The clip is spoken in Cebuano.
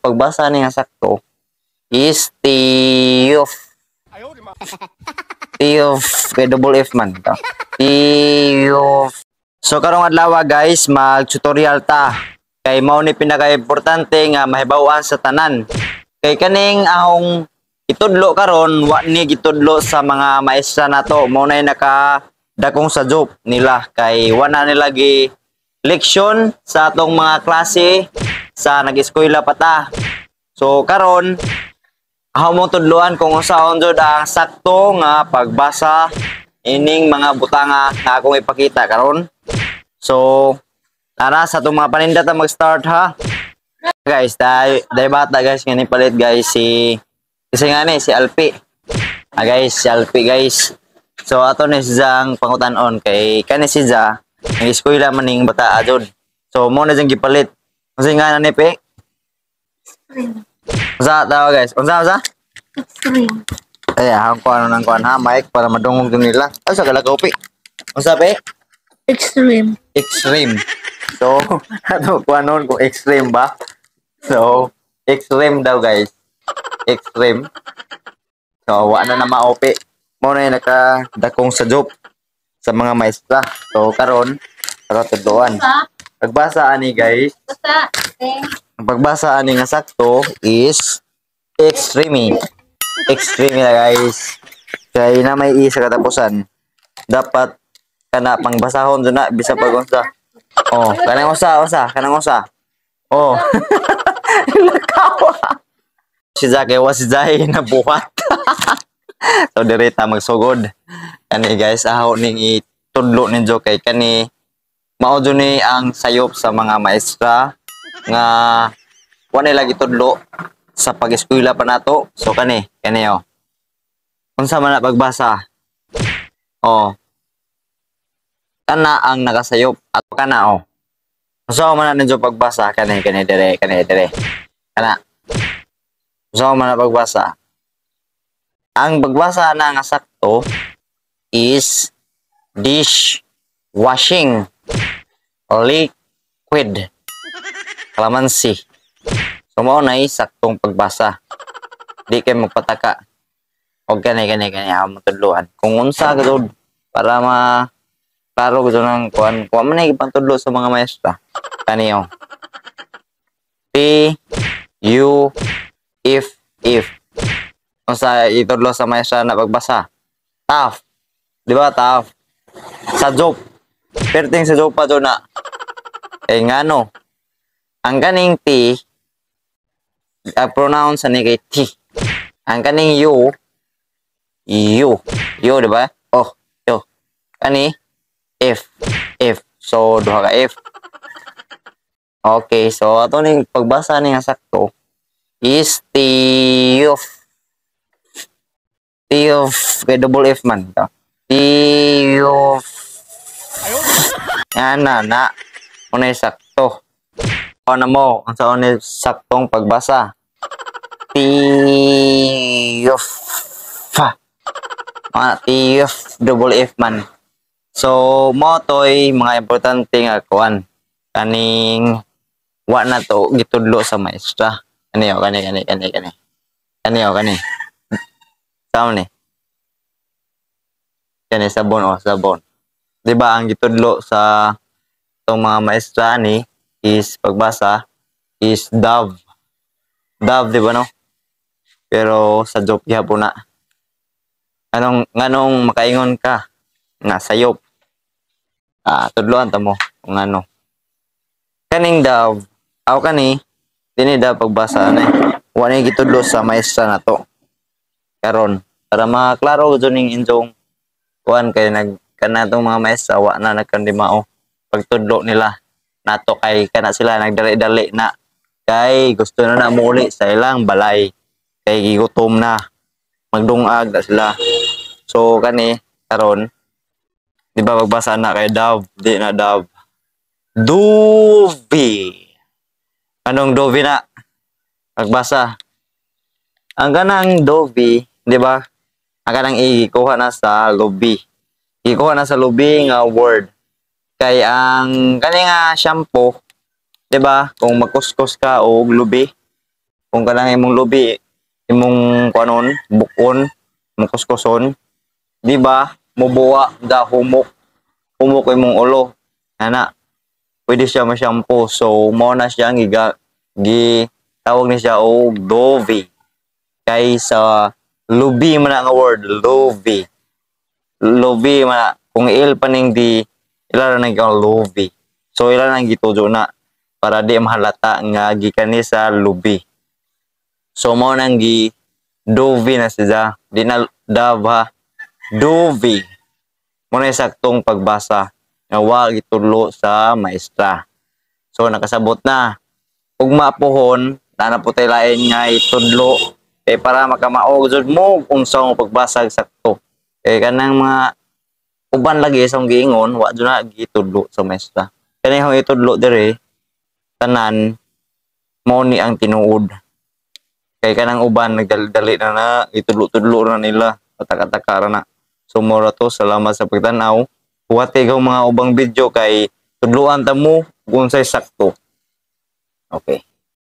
pagbasa ni nga sakto is tiyuf. Tiyuf kay double F man to. Tiyuf. So karong adlaw, guys, mag-tutorial ta. Kay mao ni pinaka-importante nga mahibaw-an sa tanan. Kay kaning ahong itudlo karon, wa ni gitudlo sa mga maestra nato. Mao nay naka dakong sa job nila kay wa na nila gi leksyon sa atong mga klase sa nag-eskwela pa ta. So karon ako mong tudluan kung unsaon jud ang sakto nga pagbasa ining mga butanga nga akong ipakita karon. So tara sa atong mga paninda ta mag-start ha. Guys, dai dai bata, guys, nga palit, guys, si kasi nga ni si Alpi. Ah guys, si Alpi, guys. So ato ni si Zang pangutan-on kay kani si Za nag-eskwela man ning bata jud. So mo na diyang gipalit. Unsa nga na ni Pe? Extreme. Unsa tawa, guys? Unsa unsa? Extreme. Ay, ang kuan nang kuan ha, mic para madungog din nila. Ay, sa kalakaw, Pe. Unsa, Pe? Extreme. Extreme. So, ano kuan nun kung extreme ba? So, extreme daw, guys. Extreme. So, wa na na maopi. Mo na yung nakadakong sa job sa mga maestra. So, karon para tudloan. Pagbasa ani, guys, Basta. Okay. ang pagbasa ani nga sakto is extreme. Extreme na, guys. Kay na may i sa katapusan. Dapat kana pangbasahon jud na bisa pag unsa. Oh, kanang usa, usa, kanang usa. Oh. Lakawa. Si Zaki wa si Zay nabuhat. So direta magsugod. Kani, guys, aho ning itudlo ninyo kay kani mao jud ni ang sayop sa mga maestra nga wa nila gitudlo sa pag-eskwela pa nato. So kani, kani oh. Unsa man na pagbasa? Oh. Kana ang nakasayop at kana oh. Unsa man na ninyo pagbasa kani kani dire, kani dire. Kana. Unsa man na pagbasa? Ang pagbasa na nga sakto is dish washing liquid calamansi. So mao na saktong pagbasa. Di kay magpataka. Og kani kani kani ako matudloan. Kung unsa gud para ma klaro gud nang kuan kuan man ay ipantudlo sa mga maestra. Kani oh. T U F F. Unsa itudlo sa maestra na pagbasa? Tough. Di ba tough? Sa joke. Perting sa joke pa do na. Eh ngano? Ang kaning T pronounce ani kay T. Ang kaning U U. U, di ba? Oh, U. Kani F F. So duha ka F. Okay, so ato ning pagbasa ni nga sakto is T F. T F kay double F man to. T F. Yan na na. Unay sakto. Ano mo, ang sa unay saktong pagbasa? T F. Mga T F double F man. So, mo to'y mga importante nga kuan. Kaning wa na to gitudlo sa maestra. Kani oh, kani kani kani kani. Kani oh, kani. Sama ni. Kani sabon oh, sabon. 'Di ba ang gitudlo sa itong mga maestra ni is pagbasa is Dove. Dove, di ba no? Pero sa joke gyapon na. Anong nganong makaingon ka nga sayop? Ah, tudloan ta mo kung ano. Kaning Dove, aw kani dinhi daw pagbasa na. Wa ni gitudlo sa maestra na to. Karon para maklaro jud ning inyong kuan kay nag kana tong mga maestra wa na nagkandimao pagtudlo nila nato kay kana sila nagdali-dali na kay gusto na na muuli sa ilang balay kay gigutom na, magdungag na sila. So kani karon, di ba pagbasa na kay Dove, di na Dove, Dovi. Anong Dovi na pagbasa? Ang kanang Dovi, di ba, ang kanang ikuha na sa lubi, ikuha na sa lubi nga word kay ang kani nga shampoo, di ba, kung magkuskus ka og lubi. Kung kanang imong lubi, imong kuanon, bukon, imong kuskuson, di ba? Mubuwa da humok. Humok imong ulo. Ana, pwede siya ma-shampoo. So, mao na siya ang giga, gi tawag ni siya og Dove. Kay sa lubi man na nga word, lubi. Lubi man na. Kung il pa ning di, ila ra nang lubi. So, ila nang gitujo na para di mahalata nga gikan ni sa lubi. So, mao nang gi Dove na siya. Di na Dove ha. Dove. Mao na saktong pagbasa nga wa gitudlo sa maestra. So, nakasabot na. Ugma pohon, na po tay lain nga itudlo kay para makamao jud mo kung unsa mo pagbasa sakto. Kay kanang mga uban lagi sa giingon, wa jud na gitudlo sa maestra. Kani akong itudlo dire tanan mao ni ang tinuod. Kay kanang uban nagdali-dali na na itudlo-tudlo na nila, pataka-taka ra na. So mao ra to, salamat sa pagtan-aw. Huwati ikaw mga ubang video kay tudloan ta mo kung unsay sakto. Okay.